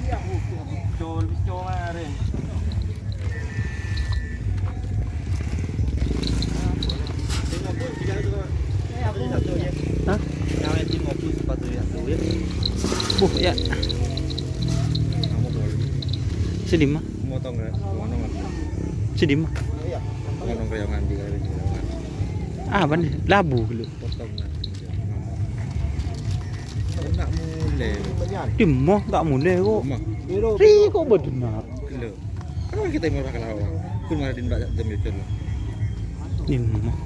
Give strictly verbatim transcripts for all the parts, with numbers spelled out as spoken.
Pecol, pecol kemarin. Hah? Buh, ya. Sedih mah. Sedih mah. Apa nih? Labu gitu. Potong, nah. Nggak mulai. Di moh nggak mulai kok. Ri kok bedenna'. Gelo. Apa kita mau bakal awal? Kun malah di mbak jam itu loh. Di moh.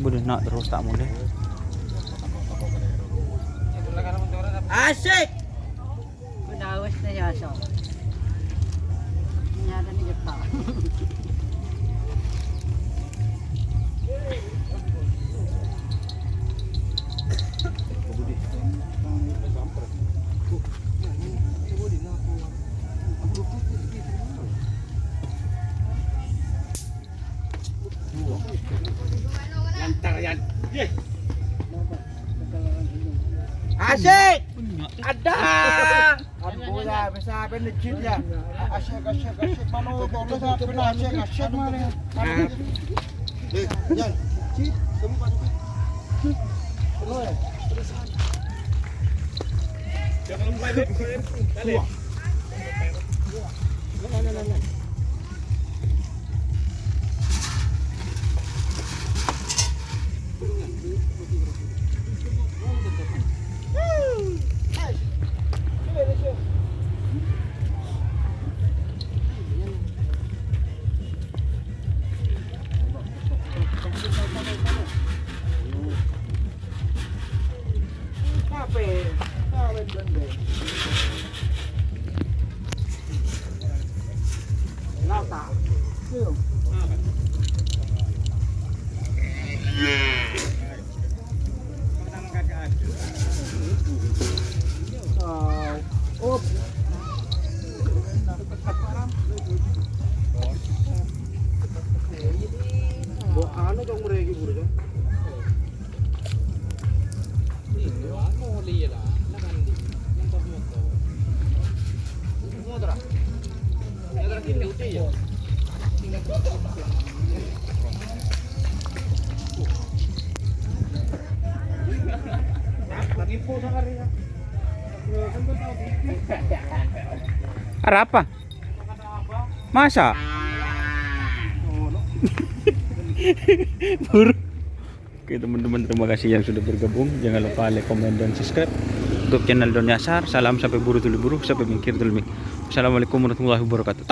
Bedenna' terus tak mulai. Asik. Wis ta wis ta ya, so. Nyata ni Jepang. Lantar, Yan. Yeh. Asik. Ada. Aduh, ya, bisa apa ini, Jin, ya? Asik, asik, asik. Mana, kok lu sampai asik, asik, mana? Eh, Yan. Jin, kamu masuk. Terus, ya. Jangan lupa, dale. Dua. Nah, nah, nah, nah. Arapa? Masa? Buru. Oke, teman-teman, terima kasih yang sudah bergabung. Jangan lupa like, komen, dan subscribe untuk channel Don Yasar. Salam sampai buru dulu buru, sampai minggir dulu mik. Assalamualaikum warahmatullahi wabarakatuh.